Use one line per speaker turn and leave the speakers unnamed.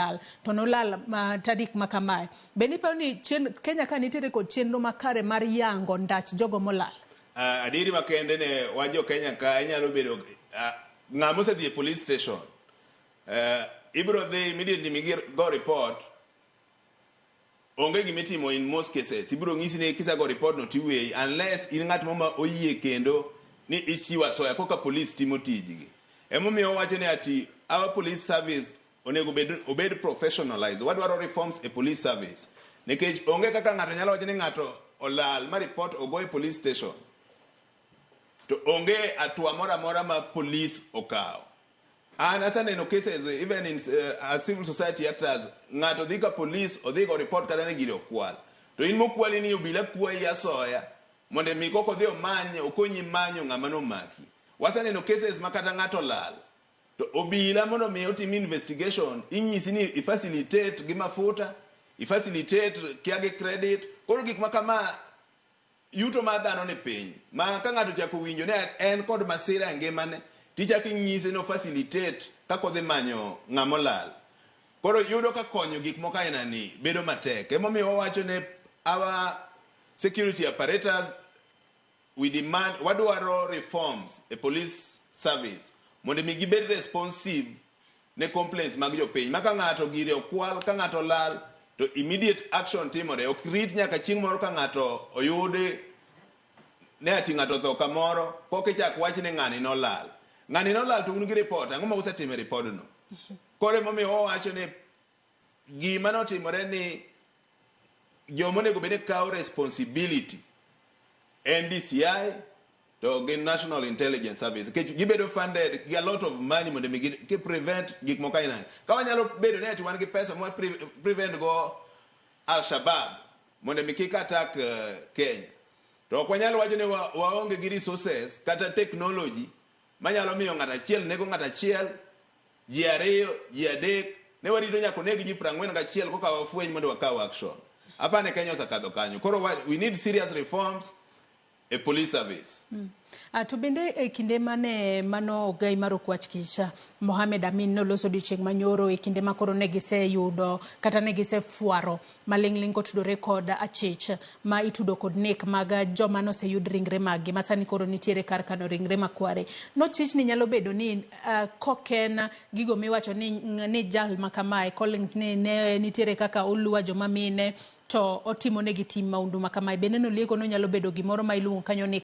Nolal to nolal ma tarik ma kamae. Be iparo ni chien, Kenya ka nitiere kod chenro makare mar yango ndach jogo molal?
Adieri makende ne wan jo Kenya ka inyalo bedo ng'ama osedhi e police station, ibiro dhi immediately migo report. Onge gimitimo. In most cases ibiro ng'isi ni kisego report no tiweyi, unless in ng'at mo ma oyie kendo ni ichiwo asoya koka police timo tijgi. Emomiyo wawacho ni ati our police service onego obed professionalized. Wadwaro reforms e police service, nikech onge kaka ng'ato nyalo wacho ni ng'ato olal ma report ogo e police station to onge hatua moro amora ma police okawo. An aseneno cases even in as civil society actors, ng'ato dhi ka police, odhi go report kata ni gire okwal, to in mokwali ni obila kwayi asoya mondo mi koko odhi omany okonyi manyo ng'ama nomaki. Waseneno cases ma kata ng'ato olal to obila mondo mi otim investigation inyisi ni ifacilitate gi mafuta, ifacilitate kia gi credit. Koro gik ma kama, yuto mar dhano ni piny ma ka ng'ato ochako winjo ni en kod masira e ngimane, tichako inyise ni facilitate kaka odhi manyo ng'ama olal. Koro yudo ka konyo gik moko aina ni bedo matek. Emomiyo wawacho ne our security apparatus, we demand, wadwaro reforms e police service mondo mi gibed responsive ne complaints mag jopiny, ma ka ng'ato gire okwal, ka ng'ato olal, to immediate action timore. Ok rit nyaka chieng' moro ka ng'ato oyudi ne ati ng'ato otho kamoro koka ichak wach ni ng'ani nolal, ng'ani nolal, to un gi report ang'o ma usetimo e repodno? Koro emomiyo wawacho ni gima notimore ni joma onego bed ni kawo responsibility en DCI to gin National Intelligence Service, nikech gibedo funded gi a lot of money mondo mi gi prevent gik moko aina. Ka wanyalo bedo ni ati wan gi pesa mwa prevent go Al Shabaab mondo mi kik attack Kenya, to ok wanyal wacho ni waonge gi resources kata technology manyalo miyo ng'ato achiel nego ng'ato achiel, ji ariyo, ji adek. Ne warito nyaka oneg ji 41 koka wafweny mondo wakaw action. Apani Kenya osekadho kanyo. Koro we need serious reforms e police service.
To bende e kinde mane mano ogai mar okwach kich Mohamed Amin noloso odiochieng' manyoro, e kinde ma koro ne giseyudo kata ne gisefwaro maling'ling' kotudore kod achich ma itudo kod nek mag joma noseyud ringre maggi ma sani koro nitiere kar kano ringre makware, nochich ni nyalo bedo ni koken gigo miwacho ni jal ma kamae Collins ni ne nitiere kaka oluwa joma mine to otimo negi tim maundu ma kamae. Bende nolieko nonyalo bedo gimoro ma iluongo kanyo ni